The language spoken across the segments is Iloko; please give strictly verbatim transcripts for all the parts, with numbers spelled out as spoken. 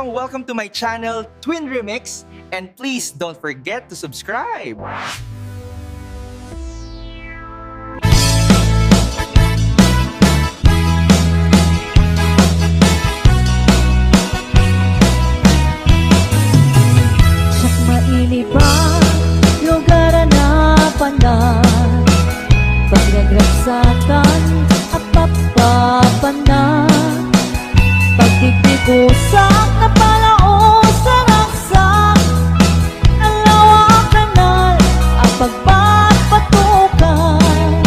Welcome to my channel, Twin Remix, and please don't forget to subscribe. Siak mailiban, lugar a napanan, pagragragsakan, a papapanan. Pagdigdigusak, napalaos a ragsak, nalawa a kanal a pagpatpatukan.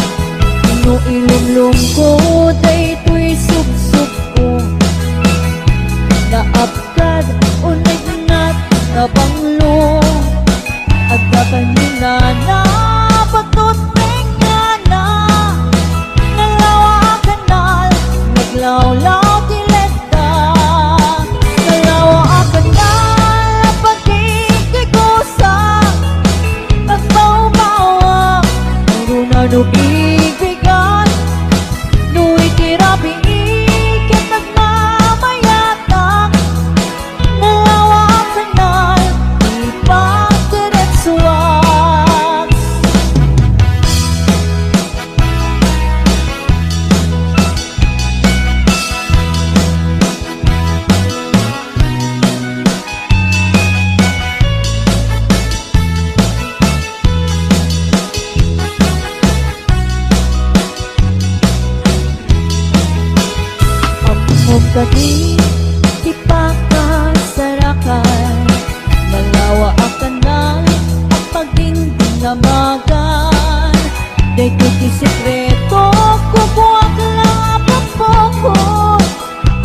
No ilumlomko daytoy subsobko, naapkad, unegnat, nabanglo. Adda kanina na pagtutengngana, nalawa a kanal, naglawlaw ti led-, Nalawa a kanal a pagdigdigusak, nagbaubawak, ngaruna no bigbigan, no iti rabii ket nagmamayatak. Nalawa a kanal, ipagdiretsuak. Ammom kadi ti pakasarakan, nalawa a kanal a pagdingdingamagan. Daytoy ti sekreto, kukuak la a pagpukot.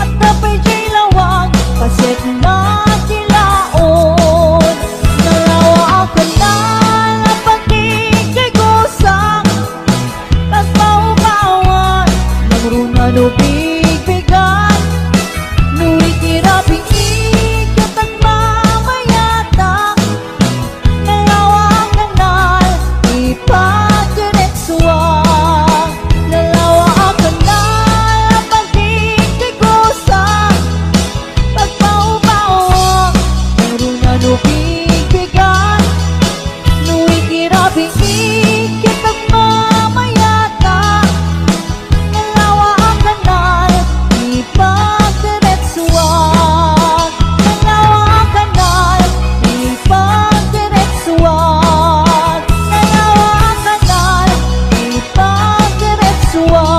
Adda pay diay lawag, paset na ti laod. Nalawa a kanal a pagdigdigusak, nagbaubawak, nangruna no bigbigan. No iti rabii ket nagmamayatak, nalawa a kanal, ipagdiretsuak. Nalawa a kanal a pagdigdigusak, pagbaubawak, nangruna no bigbigan. No iti rabii ket nagmamayatak, nalawa a kanal, ipagdiretsuak. Nalawa a kanal, ipagdiretsuak. Nalawa a kanal, ipagdiretsuak.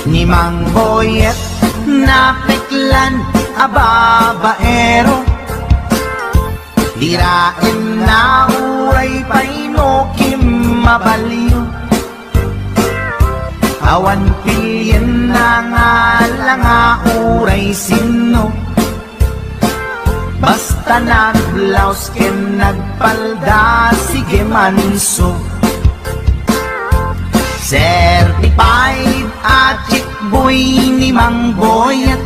Ni Mang Boyet, napeklan a babaero, diraenna uray pay no kimmabalio. Awan pilienna nga langa uray sinno. Basta nagblaus ken nagpalda, sige manso. Certified a chick boy ni Mang Boyet.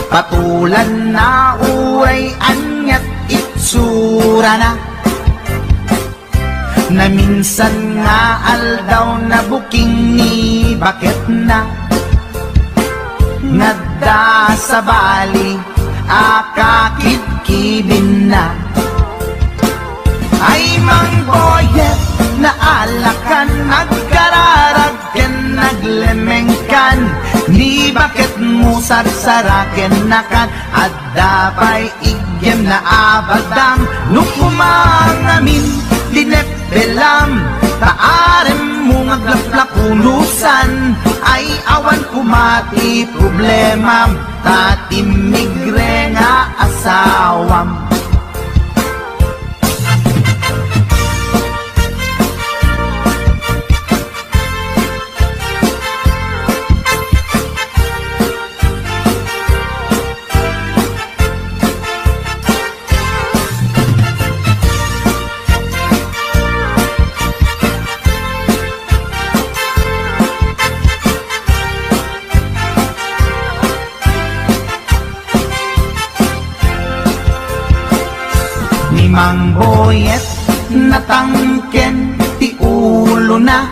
Patulanna uray ania't itsurana. Naminsan nga aldaw, nabuking ni baketna. Ngadda sabali a kakibkibinna. Ay, Mang Boyet, naalakan, agkararag ken naglemengkan. Ni baketmo sarsarakennakan. Adda pay iggemna a badang, no koma ngamin ti neppelam, ta aremmo nga aglaplakunosan. Ay, awan koma ti problemam, ta timmigre nga asawam. Mang Boyet, natangken ti ulona.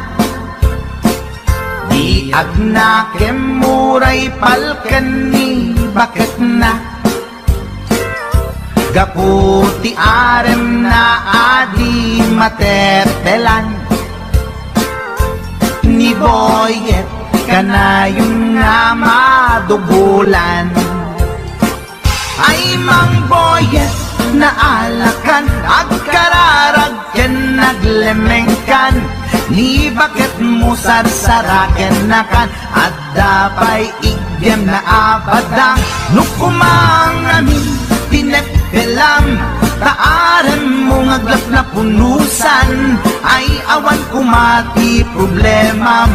Di agnakem uray palken ni baketna. Gapu ti aremna a di matepelan ni Boyet, kanayon nga madubulan. Ay, Mang Boyet, naalakan, agkararag ken naglemengkan, ni baketmo sarsarakennakan, adda pay iggemna a badang, no koma ngamin ti nepelam, ta aremmo nga aglaplapunosan, ay awan koma ti problemam,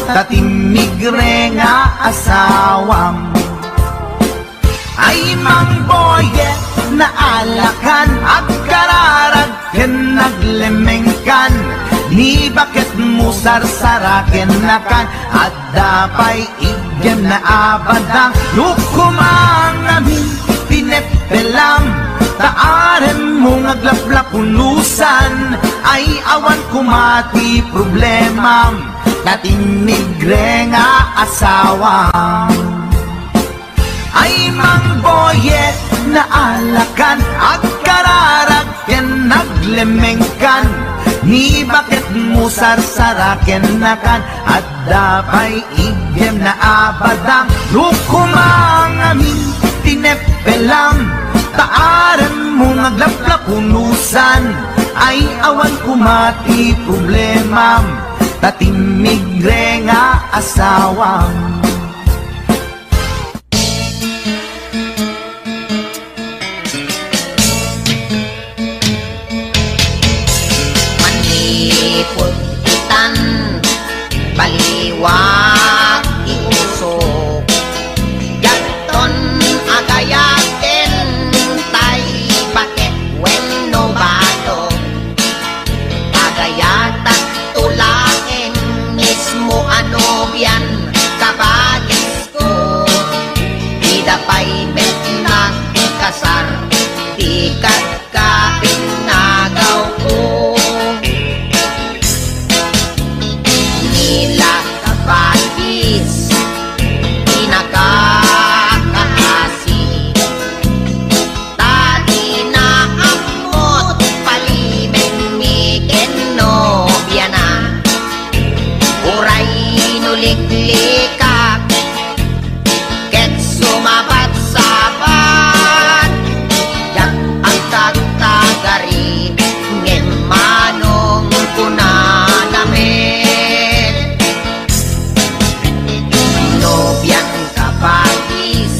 ta timmigre nga asawam. Ay, Mang Boyet, naalakan, agkararag ken naglemengkan, ni baketmo sarsarakennakan, adda pay iggemna a badang, no koma ngamin ti nepelam, ta aremmo nga aglaplapunosan, ay awan koma ti problemam, ta timmigre nga asawam. Ay, Mang Boyet, naalakan, agkararag ken naglemengkan, ni baketmo sarsarakennakan, adda pay iggemna a badang, no koma ngamin ti nepelam, ta aremmo nga aglaplapunosan, ay awan koma ti problemam, ta timmigre nga asawam. Manipud itan, baliwag ti usok. Diakton agayaten tay baket wenno bato. Agayatak to laeng mismo a nobian, kabagis ko. Dida pay met nagkasar, di kadkapinnagaw ko. Nila kabagis, di nakakaasi. Ta dina ammot palimenmi ken nobiana. Uray no liklikak ket sumabat-sabat, diak agtagtagari, ngem manong kunana met. Nobian kabagis,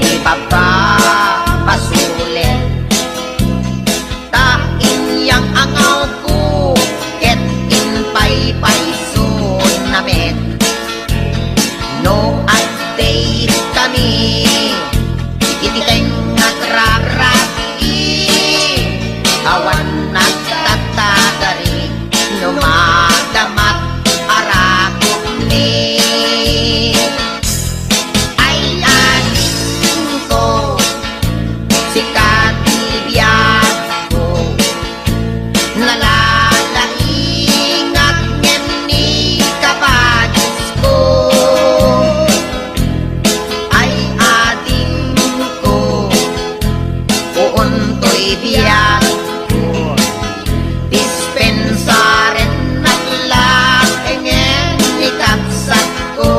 ipapapasulet. Ta inyang angawko ket impaypayso na met. No update kami, iti tengnga ragrabii, awan nagtatagari no madamat a rakupni. Ay, adingko, sika ti biagko, nalalaingak ngem ni kabagisko. Ay, adingko, uuntoy biagko, dispensarennak laengen ni kabsatko.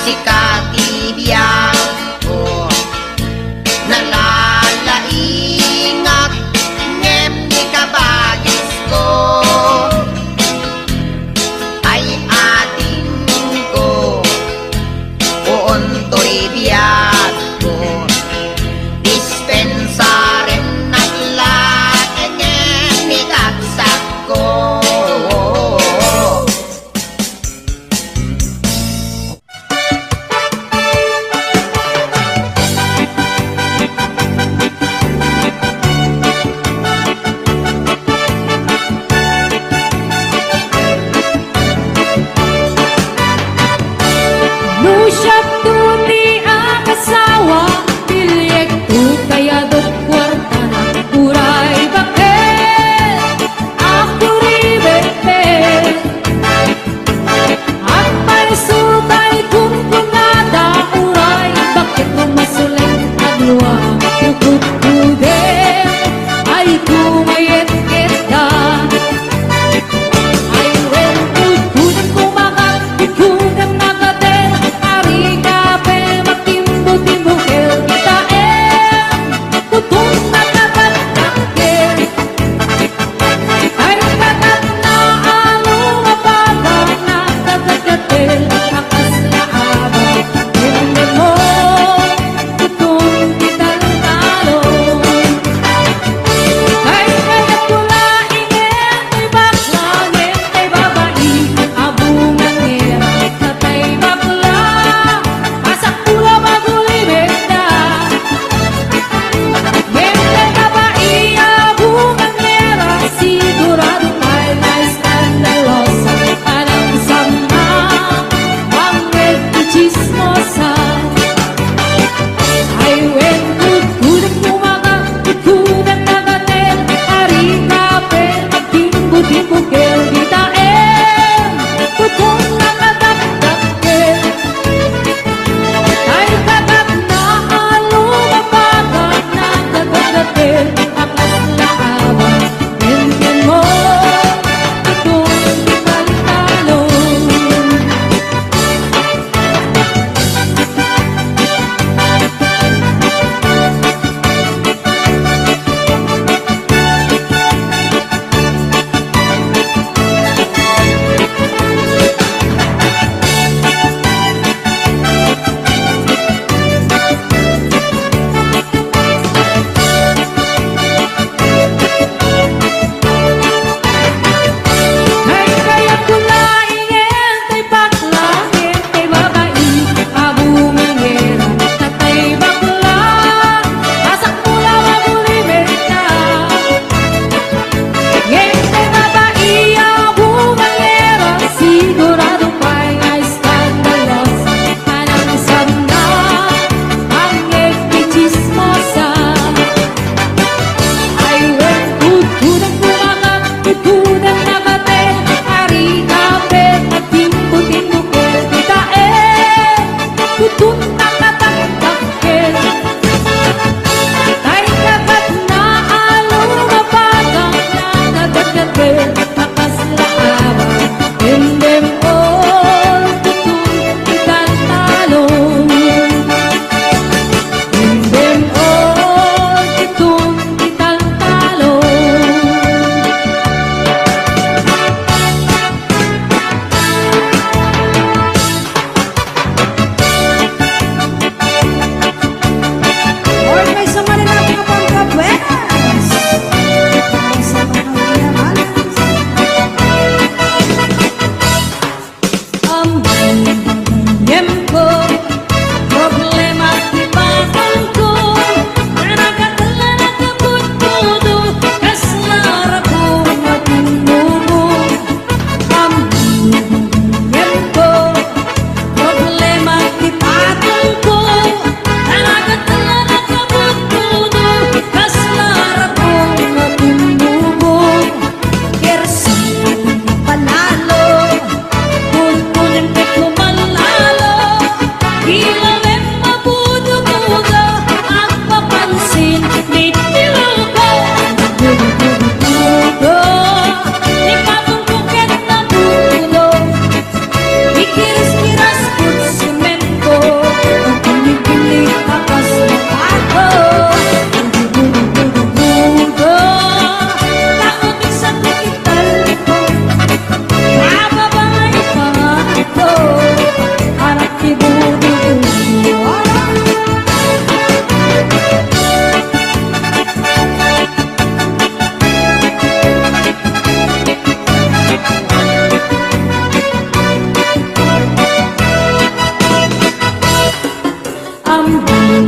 Sika ti biagko, nalalaingak, ngem ni kabagisko ay atingko. Puon toy biagko, dispensarennak laeng ni kaksakko. No siak to ti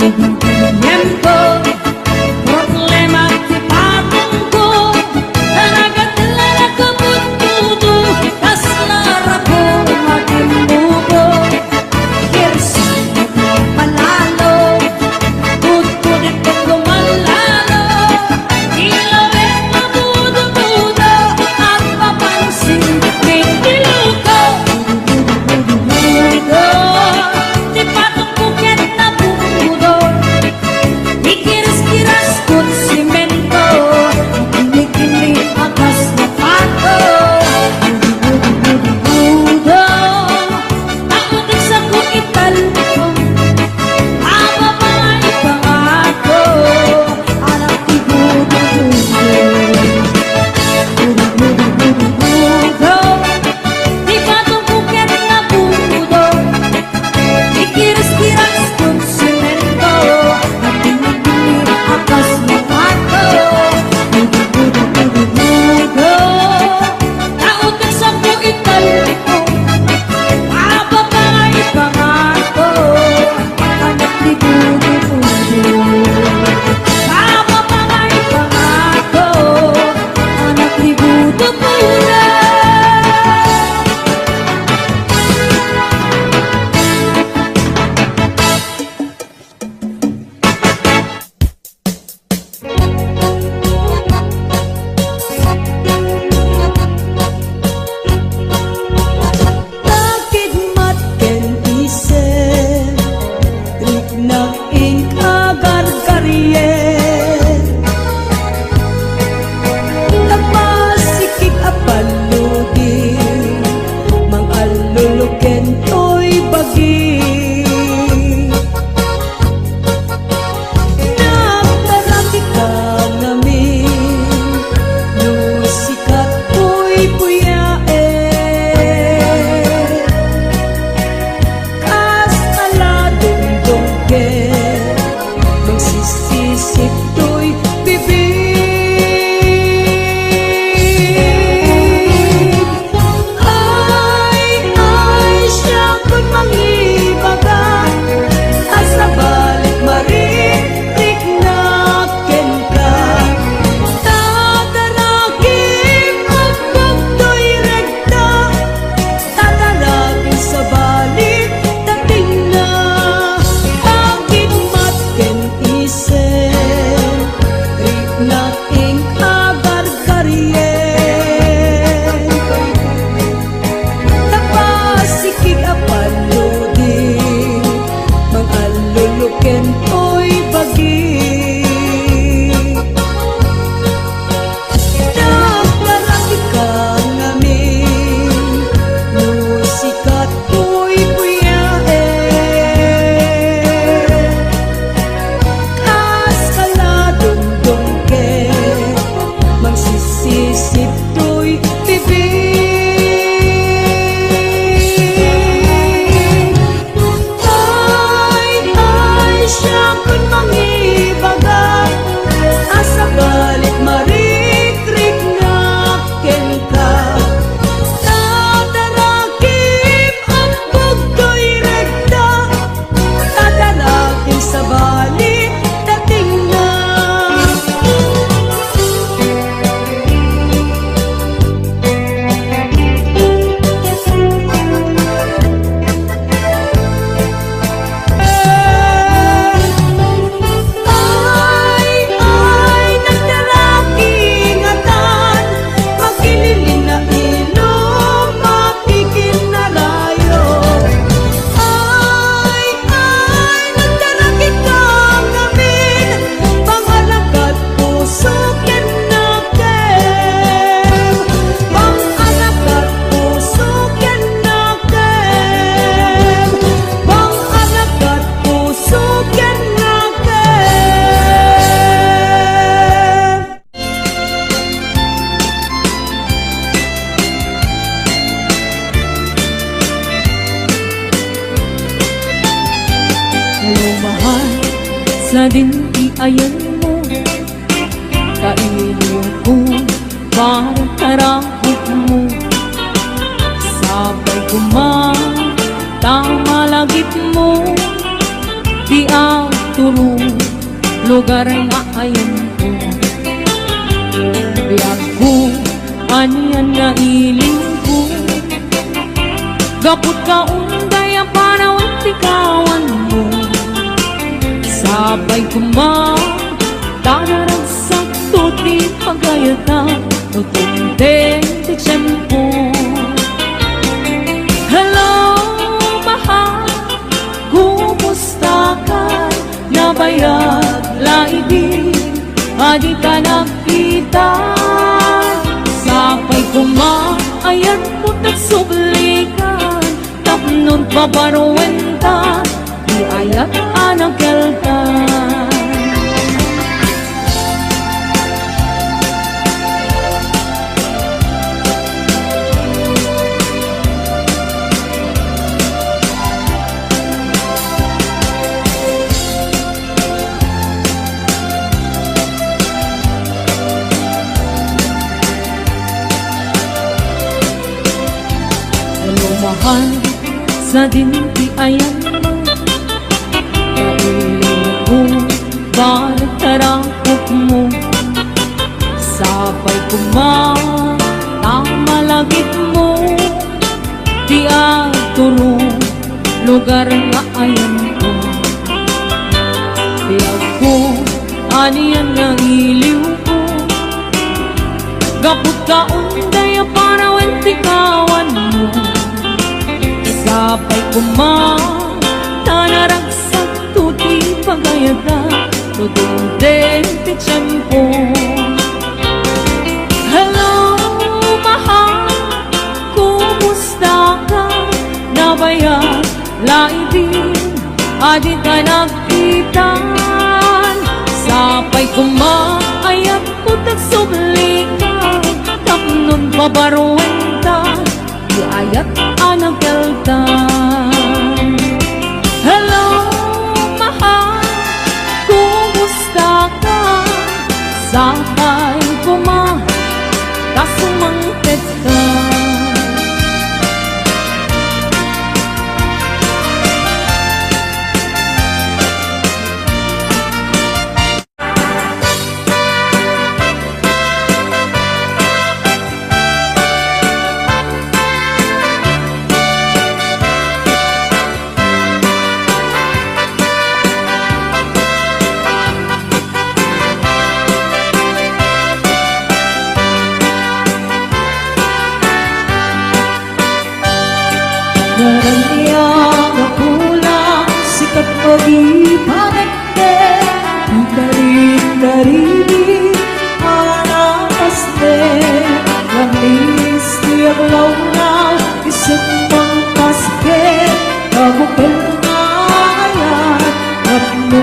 Ngem ko, problema ti patengko, nanagatla a kabutbudo, kasla rapo a timmubo. Kirsa a palalo, budbudek a gumallalo, ilawek a budobudo, agpapansin, ket ti luko. Budo, ti patengko ket nabudo. Ikiriskirasko ti simento, kimikimi a kas napato. Budo, ta utek sako italko, ababa ipangako, anak ti budo-budo. Budo, budo, budo, budo. Ti patengko ket nabudo. Ikiriskirasko ti simento, agdinagdingi a kas napato. Budo, budo, budo, budo. Ta utek sako italko, ababa ipangako, anak ti budo-budo. Ababa ipangako, anak ti budo-budo. Takidmat ken isem, riknak ing agargarien. Nagpasikig a palludi, mangalluluken toy bagi. Nagtarakika ngamin, no sika toy buyaen. Kas ala dungdungke, mangsisisip toy bibig. Ay, ay, siakon mangibaga, a sabali marikriknak kenka. Tadarakim, agbagtoy rekta, tadarakim sabali, dating na. Takidmat ken isem, riknak ing agargarien. Nagpasikig a palludi, mangalluluken toy bagi. Nagtarakika ngamin, no sika toy buyaen. Kas ala dungdungke, mangsisisip toy bibig. Ay, ay, siakon mangibaga, a sabali marikriknak kenka. Tadarakim, agbagtoy rekta, tadarakim sabali, dating na. Ay, ay, nagdaraki ngatan, makililin na ilong, makikinarayo. Ay, ay, nagdaraki ka ngamin, pangalakat puso ken nakem. Pangalakat puso ken nakem. Pangalakat puso ken nakem. Hello, mahal, sadin ti ayanmo, kailiwko para karahubmo. Sapay koma ta malagipmo, ti a Turo, lugar nga ayanko. Biagko, anian nga iliwko. Gapu ta unday a panawen ti kawanmo. Sapay koma, ta naragsakto ti pagayata, no dumteng ti tiempo. Hello, mahal. Kumusta ka? Nabayag la idi a dika nagkita. Sapay koma, ayat mo tagsublikan, tapnon pabaruenta ti ayat a nakelta. Hello, mahal, sadin ti ayanmo. Kailiwko, bale tarakopmo. Sapay koma, ta malagipmo. Ti agturo, lugar nga ayanko. Biagko, anian nga iliwko. Gapu ta unday a panawen ti kawanmo. Sapay koma, ta naragsakto ti pagayata, no dumteng ti tiempo. Hello, mahal, kumusta ka? Nabayag la idi a dika nagkita. Sapay koma, ayat mo tagsublikan, tapnon pabaruenta ti ayat a nakelta. Hello, mahal, kumusta ka? Sapay koma, ta sumangpet ka. Naraniak a kulang, sika ti pagipanek. Ikarin-karin a napasnek, lamis ti aglawlaw, isut mangpasnek, kabukel nga ayat, tapno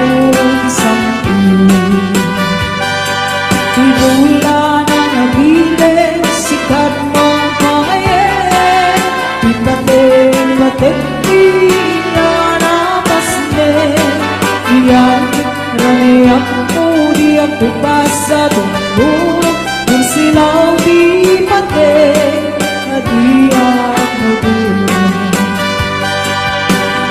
isang Ti bulan a nabileg, sikat mangpangayek, ti pateng-pateng ti nanapasnek, iyan raniak mo diak upas a tungtulog, ngem silaw ti pateng a diak matulog.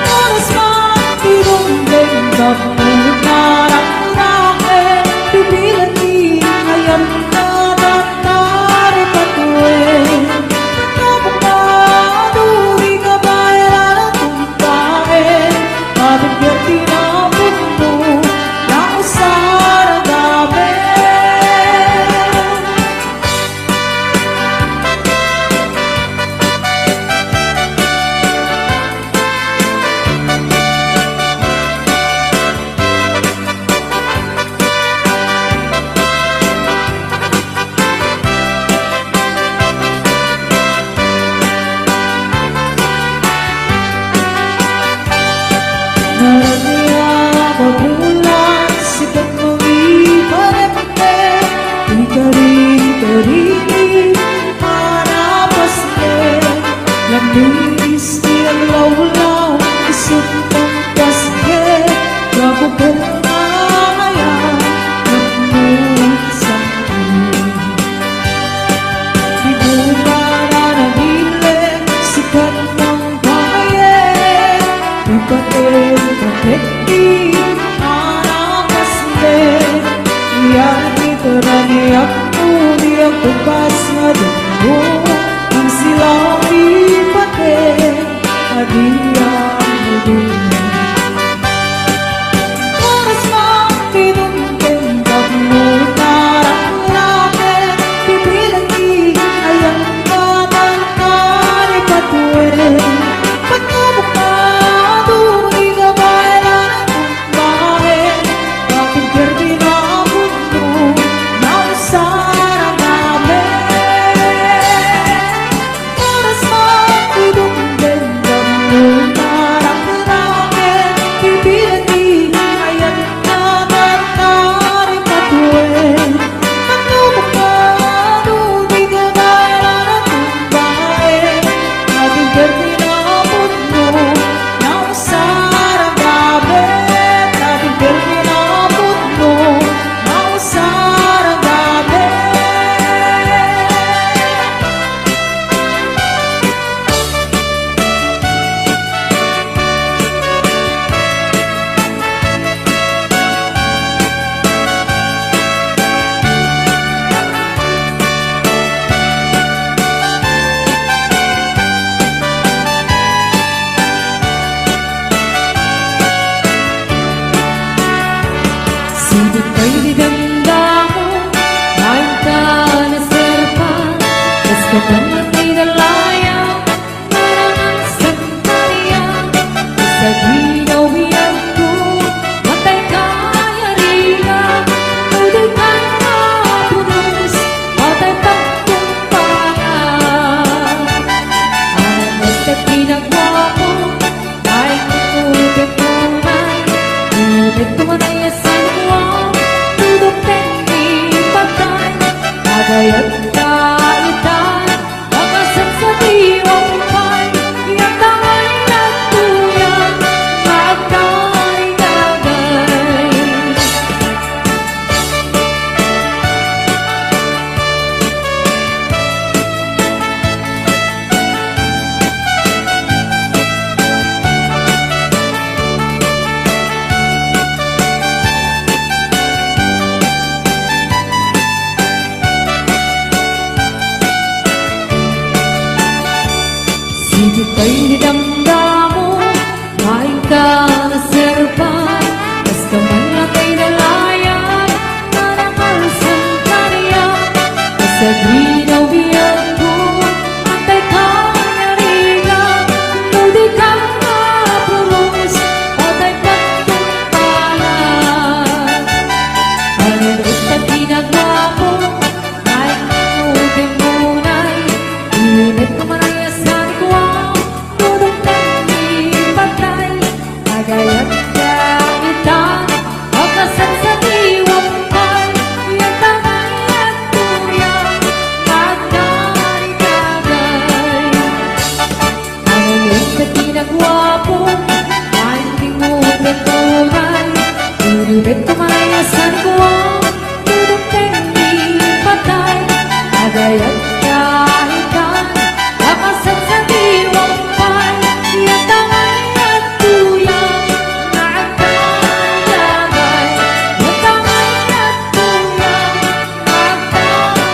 Oras man ti dumteng tapno naraknaken, bibilang ti ayat a tataripatuen. Tapno maduri ka bayaran a tumpaen, mabigyan ti napungmo, nausar a gaben. Naraniak a kulang, sikat mangipanek. Ikarin-karin a napasnek, lamis ti aglawlaw, isut mangpasnek, gapu ket ayat, tapno isang Di bulan a nabileg, sikat mangpangayek, ti pateng-pateng ti Apo, ay, kukutin mo na. Kukutin mo na, yes, ang kuwan. Tudok, tengki, patay. Agayat ka, itan. Makasagsadiwang pay, yatangay na tuyan, maagay-agay. Sititay ni damdamo, main ka na serpa, basta man lakay na layag, manamal Santa Maria, basta di na ubiyag ko, antay ka na riga, no di ka mapuros, patay ka tumpala. Ano ito ginagawa mo? Ay, uting munay, init ko manaya sa likuan, tudok na ni patay, agayat ka itan, makasagsadiwang pay, yan tanay at tuya, agay-agay. Ano sa ginagawa mo? Ay, di mo pagtunay. Inibig ko malayasan ko ang dudugteng ni patay. Agayat ka itan, kapasat sa diwang pay. Yatangay at tuyang na agdagdagay. Yatangay at tuyang na agdagdagay.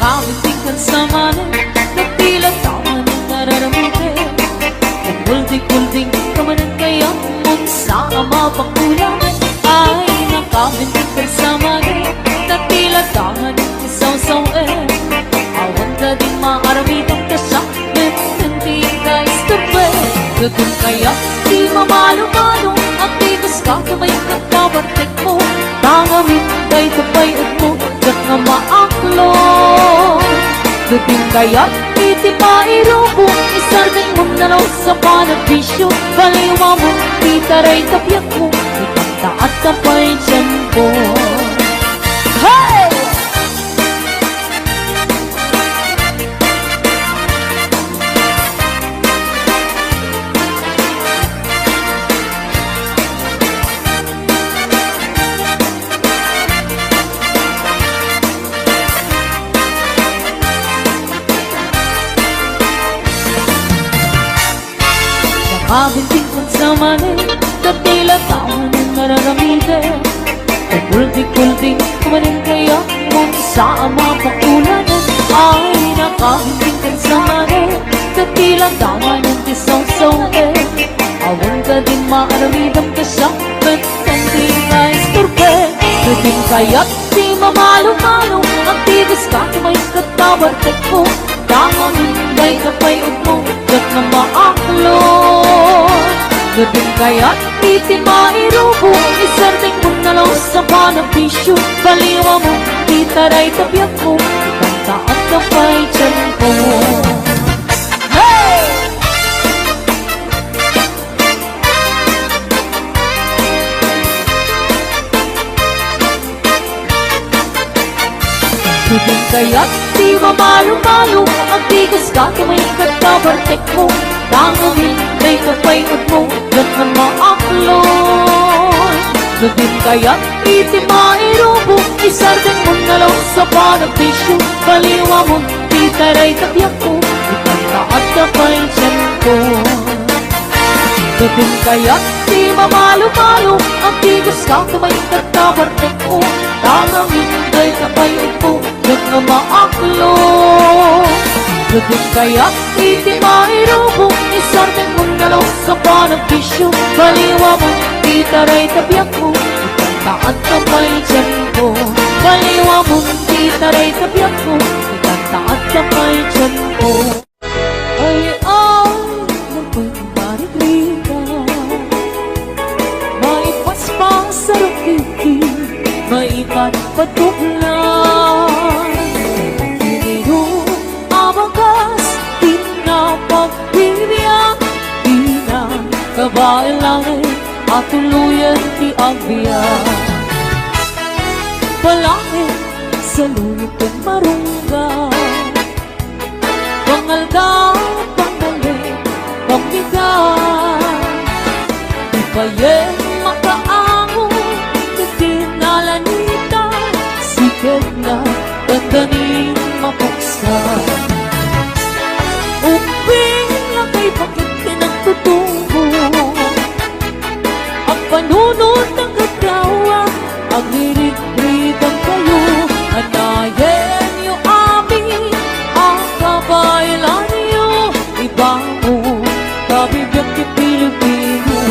Nakabinting kan sa manen, natila taman ang nararamide. Kukulding-kulding ka manen kaya, mun sa ama pakulan. Ay, nakabinting kan sa manen, natila taman ang isawsaw, eh. Awan ka ding maaramidam kasya, Ket ken ti kaistorbe, ket kayat ti mamalo-malo, agtigas ka kamay ket kabartek mo, tangamin dayta pay-et mo, diak nga maaklo. Ket kayat iti mairubo, isardeng mo na laus a panagbisio, baliwa mo ti taray ta biag mo, ikanta adda pay dianko. Hey! Nakabinting kun sa manen, katila taman ang nararamide. Kukulding-kulding ka manen kaya, kun sa ama pakulanan. Ay, nakabinting kun sa manen, katila taman ang isawsaw, eh. Awan ka ding maaramidam kasya, ket ken ti kaistorbe. Ket kayat ti mamalo-malo, agtigas ka kamay ket kabartek mo. Tangamin dayta pay-et mo, diak nga maaklo. Ket kayat iti mairubo, isardeng mo na laus a panagbisio, baliwa mo ti taray ta biag mo, ikanta adda pay dianko. Hey! Ket kayat ti mamalo-malo, agtigas ka kamay ket kabartek mo, tangamin dayta pay-et mo, diak nga maaklo. Ket kayat iti mairubo, isardeng mo na laus a panagbisio, baliwa mo ti taray ta biag mo, ikanta adda pay dianko. Ket kayat ti mamalo-malo, agtigas ka kamay ket kabartek mo, tangamin dayta pay-et mo, diak nga maaklo. Ket kayat iti mairubo, isardeng mo na laus a panagbisio, baliwa mo ti taray ta biag mo, ikanta adda pay dianko. Baliwa mo ti taray ta biag mo, ikanta adda pay dianko. Ay, ay, nagpagmarigrika. Maipaspas Maipat patuklan, ininum a bagas, di na pagbibiag, di na kabaelan, a tuluyan ti agbiag. Palaeng, saluyot ken marunggan, pangaldaw, pangbalin, pammigat. Ipayen makaammo iti nalanita, siketna, dandanin mapuksa. Ubbing lakay bakit ti nagtutubo. Agpanunot a gaggawa, agririt-ritan kayo, anayenyo amin a kabaelanyo, ibangon ta bibiag ti Pilipino.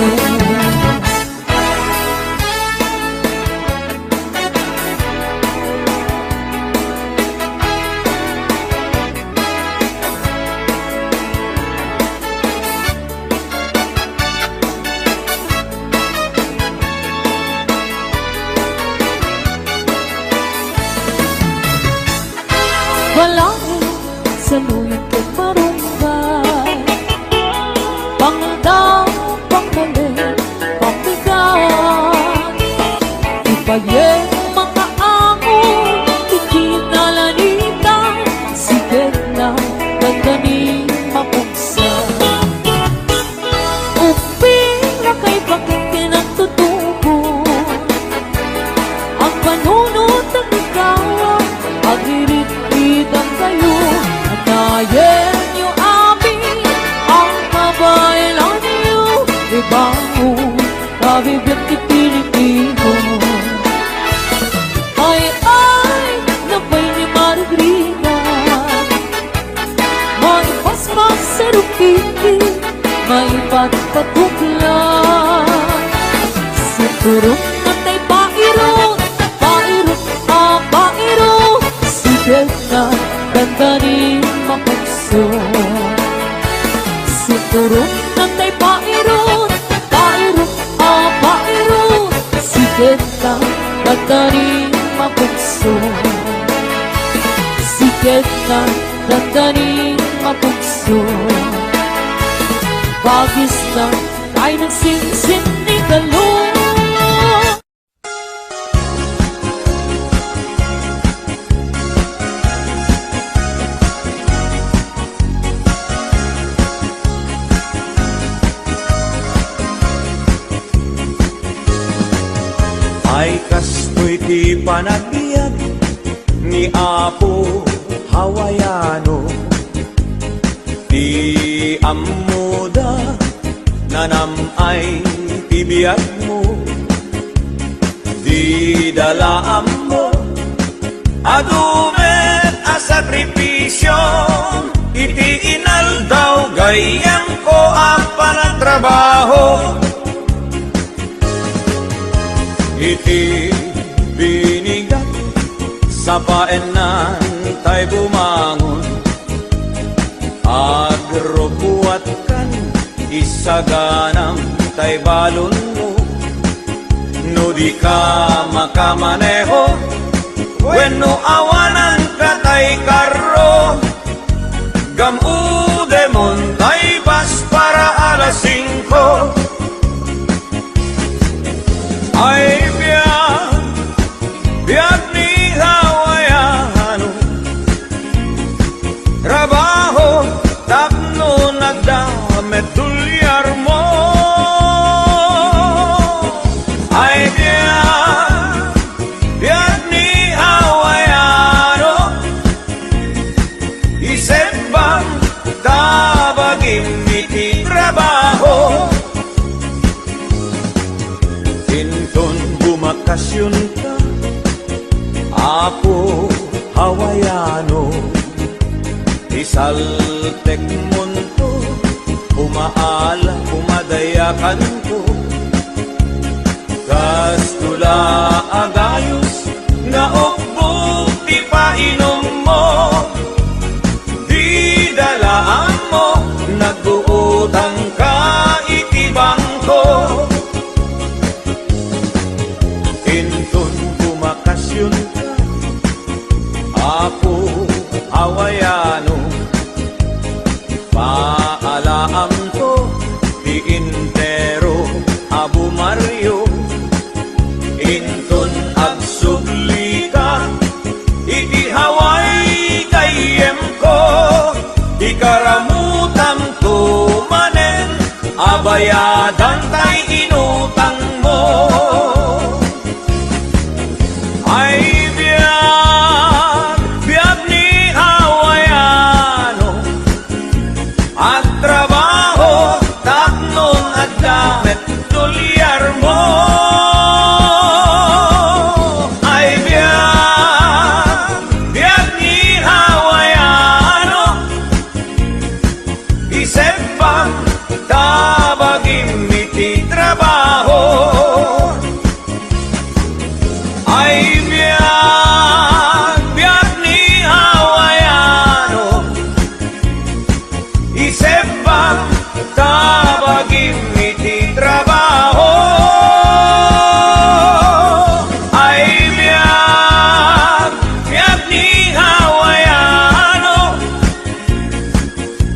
Balaeng, saluyot ken marunggan, pangaldaw, pangbalin, pammigat. Ipayen makaammo iti nalanita, siketna, dandanin mapuksa. Ubbing lakay bakit ti nagtutubo. Agpanunot a gaggawa, agririt-ritan kayo, anayenyo amin a kabaelanyo, ibangon ta bibiag ti Pilipino. Ay, ay, napay ni Margarita. Maipaspas sa rukiki, maipatpatukla. Sinturon na tay pairo, pairo, a pairo. Siketna, dandanin mapukso. Sinturon na tay pairo, pairo, a pairo. Siketna, dandanin mapukso. Siketna, dandanin mapukso. Bagisna, tay nagsinsin ni Kalo. Ay kastoy ti panagbiag ni Apo Hawaiano. Ti ammoda, nanam-ay ti biagmo. Dida la ammo, adu met a sakripisio iti inaldaw gayyemko a panagtrabaho. Iti binigak, sapaennan tay bumangon. Agrubuatkan, isaganam tay balonmo. No dika makamaneho, wenno awananka tay karro, gam-udemon tay bus para alas singko. Ay biag, biag ni Hawaiano. Trabaho tapno nagdamit dolyarmo. Ay biag, biag ni Hawaiano. Isebbang ta bagim iti trabaho. Inton bumakasionka, Apo Hawaiano, isaltekmonto, umaala, umadayakanto. Kastoy la a gayos nga ukbok ti painummo. Dida la ammo, nagguutangka iti bangko. Inton buma- Ay biag, biag ni Hawaiano, isebam ta bagim iti trabaho. Ay biag, biag ni Hawaiano,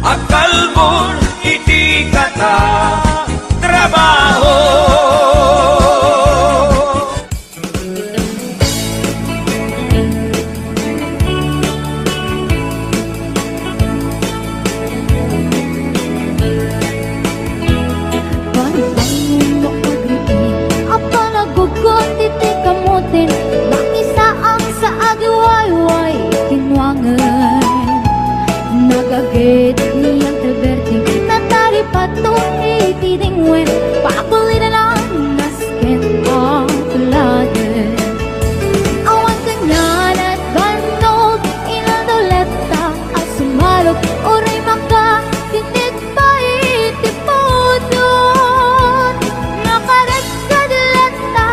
agkalbon iti kata trabaho. Barbang no agriin a panagugot iti kamoten, makisaang sa agiwayway iti nuangen. Nagaget ni Uncle Berting, nataripato iti dingwen, pakulidan a nasken a tuladen. Awan kaniana bannog, inaldaw latta a sumalog, uray makatinig pay ti pudot. Nakarekkad latta,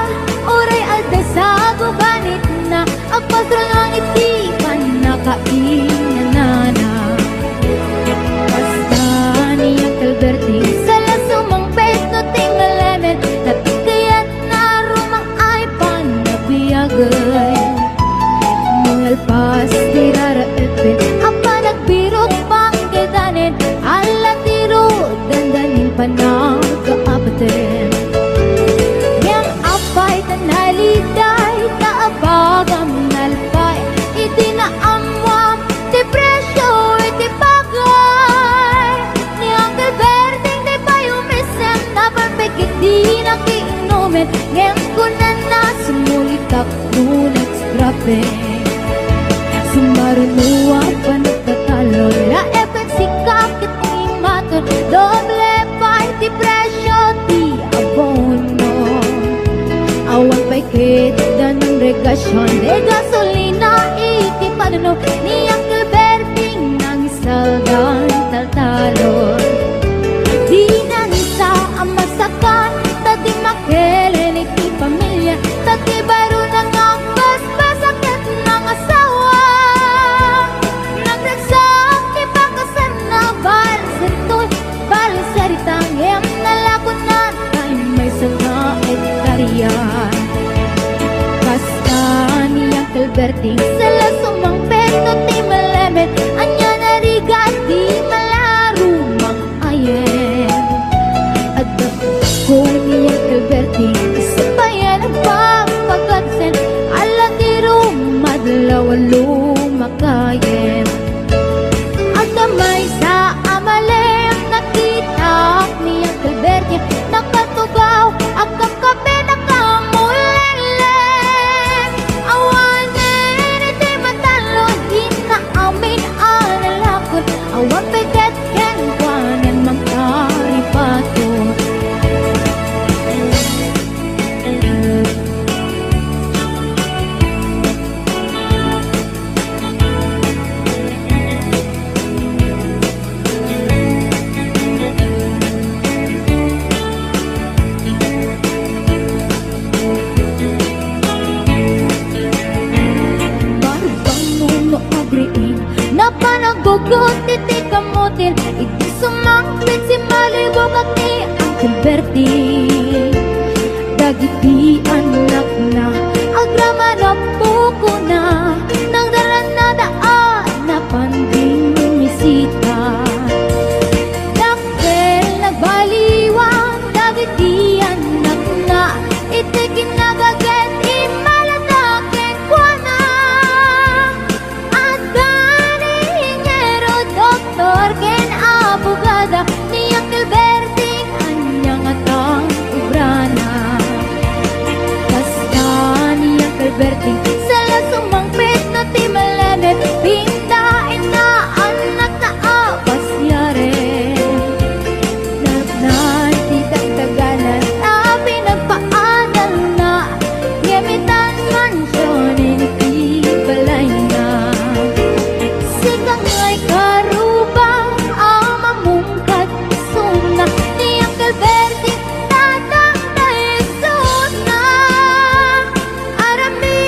uray adda sa gubanitna, agpasrunong iti pannakainanana. Kasta ni Uncle Berting, sala sumangpet no ti malemed, ta ti kayatna rumang ay panabiagen. Malpas ti raraepen a panagbirok panggedanen, ala ti ru dandanin pannakaabaten. Ngem apay ta naliday ta abagam nalpay iti naammuam ti presio iti bagay. Ni Uncle Berting ti pay umisem, napan pay ket ti nakiinumen, ngem kunana, sumulitak no nag-scrapping. Sumaruno a panagtatalo, la F X C ka ket imaton, doble pay ti presio ti abono. Awan pay ket danong regasion, ti gasolina iti padano, ni Uncle Berting nang saldan taltalon. Dina ni sa a masakan, ta di makilen iti pamilia, ta ti baro na nga basbasaket nga asawa. Nagragsak ti pakasarna, balserto, balserita, ngem nalakonna tay maysa nga hektarya. Kasta ni Uncle Berting, sala sumangpet no ti malemed, ania narigat ti malarumang ayen. Adda ko ni Uncle Berting, isu pay a nagpapagagsen, ala ti rumadlaw a lumakayen. Adda maysa a malem, nakitak ni Uncle Berting, nakatugaw, agkapkape, nakamulelleng. Awanen iti matalon, inna amin a nalakon, awan pay ket kenkuanan mangtaripato. Barbang no agriin, napanagugot iti kamoten, idi sumangpet, simmalibukak ni Uncle Berting. Dagiti annakna, agraman a pukona, nagdarannada a napan dimmisita. Dakkel nagbaliwan dagiti annakna, iti kinagaget, immalada kenkuana. Adda ni ingeniero, doktor, ken abogada, ni Uncle Berting, ania ngata nga obrana? Kasta ni Uncle Berting, sala sumangpet no ti malemed, pinta inna annakna a pasiaren. Napnan ti dagdaganan a pinagpaadalna, ngem itan mansion iti balayna. Sika ngay karubang a mamungkad isuna, ni Uncle Berting tatang ta isuna. Aramid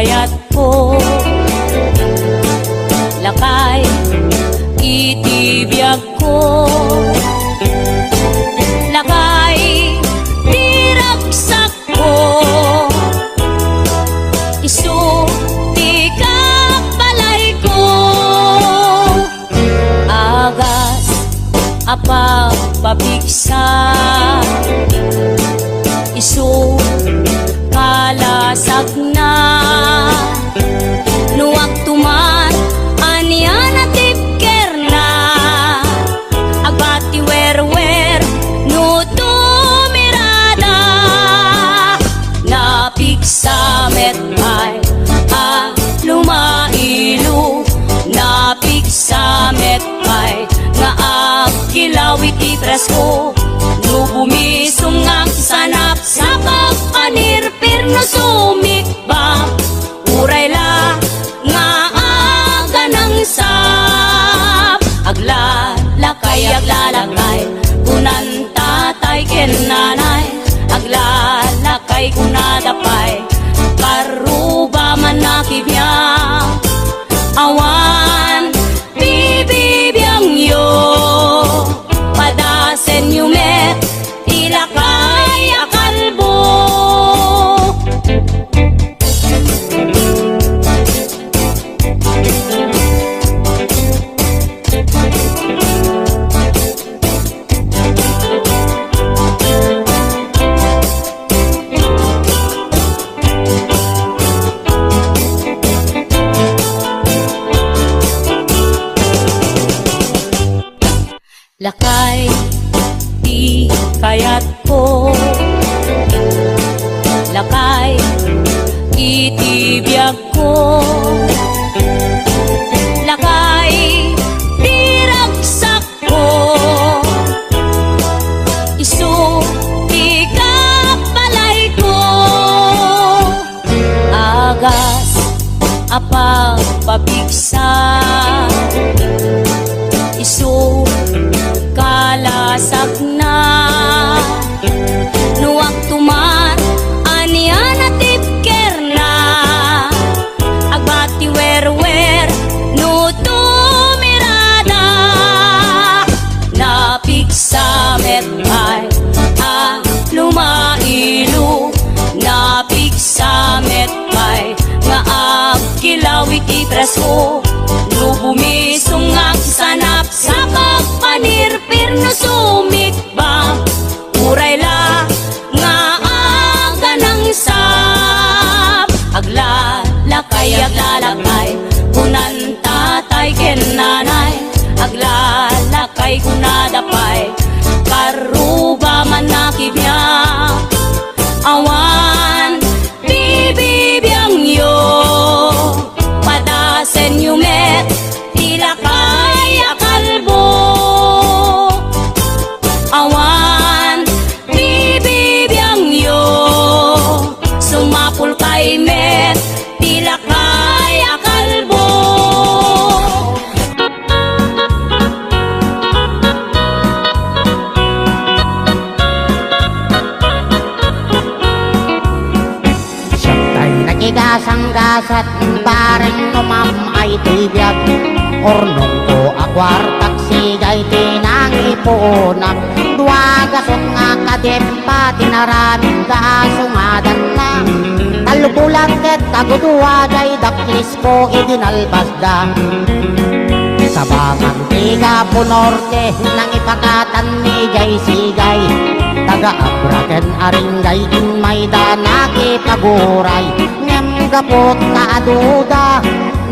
kayatko. Lakay iti biagko. Lakay ti ragsakko. Isu ti kabalayko. Agas a pagpapigsa, isu kalasagna. No agtuman, ania natipkerna? Agbati werwer no tumirada. Napigsa met pay a lumailo, napigsa met pay nga agkilaw iti presko. No bumisong nga agsanap, sapag panirpir no sumikbam, uray la nga aganangsap. Aglalakay, aglalakay, kunan tatay ken nanay. Aglalakay, kunada pay, karuba man nakibiang. Awan bibibiangyo, padasenyo met ti lakay a kalbo. Lakay ti kayatko. Lakay iti biagko. Lakay ti ragsakko. Isu ti kabalayko. Agas a pagpapigsa, isu kalasagna. No agtuman, ania natipkerna? Agbati werwer no tumirada. Napigsa met pay a lumailo, napigsa met pay nga agkilaw iti presko. No bumisong nga agsanap, sapag panirpir no sumikbam, uray la nga aganangsap. Aglalakay, aglalakay, kunan tatay ken nanay. Aglalakay, kunada pay, karuba man nakibiang. Awan bibibiangyo, padasenyo met ti lakay a kalbo. Awan bibibiangyo, sumapulkay met ti lakay a kalbo. Siak tay nakigasanggasat, bareng no maam-ay ti biag. Urnongko a kuartak, sigay ti nangipuonak. Dua gasut nga kadem pati naramin gasu nga danna. Tallo bulan ket agudua jay daklisko idi nalbasda. Sabangan ti Gapo Norte, nangipakatan ni jay sigay. Taga Abra ken Aringay, immayda nakipaguray. Ngem gapu ta aduda,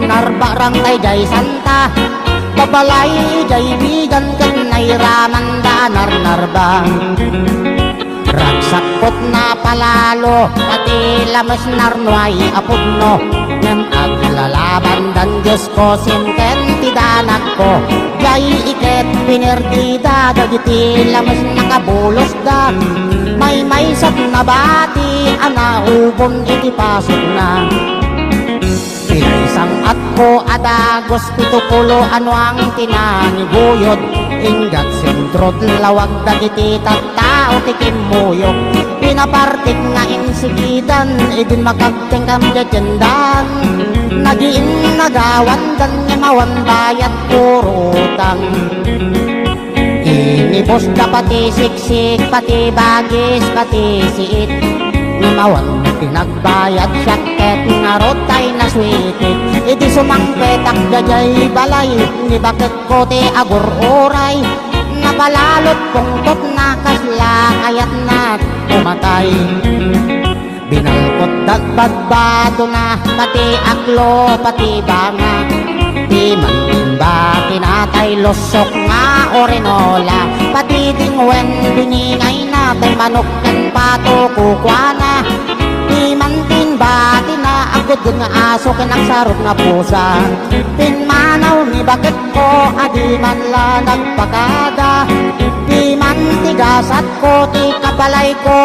narbarang tay jay santa. Babalay jay bigan ken nairamanda narnarba. Ragsakkot na palalo, pati lames narnuay a pudno. Ngem aglalabandan Diosko, simken ti danakko. Jay iket pinerdida dagiti lames nakabulosda. Maymaysak nabati a naubon iti pasukna. Pinaysang-atko a dagus pito pulo a nuang ti nangiguyod, inggat sentrod lawag dagiti tatta tao ti kimmuyog. Pinapartik nga insigidan, idin makagtengkam detiendan. Nagiinnagawandan nga mawan bayad puro utang. Inibusda pati siksik, pati bagis, pati siit. Nga mawan pinagbayad siak ket ngarud tay nasuitik. Idi sumangpetak daydiay balay, ni baketko ti agur-uray. Napalalot pungtot na kasla kayatna umatay. Binalkot dat badbadona, pati aklo, pati banga. Piman tinbatina tay lusok nga orinola. Pati dingwen biningayna, tay manok ken pato kukuana. Piman tinbatina, agudgud nga aso ken agsarok nga pusa. Pimmanaw ni baketko a di man la nagpakada. Piman ti gasatko, ti kapalayko.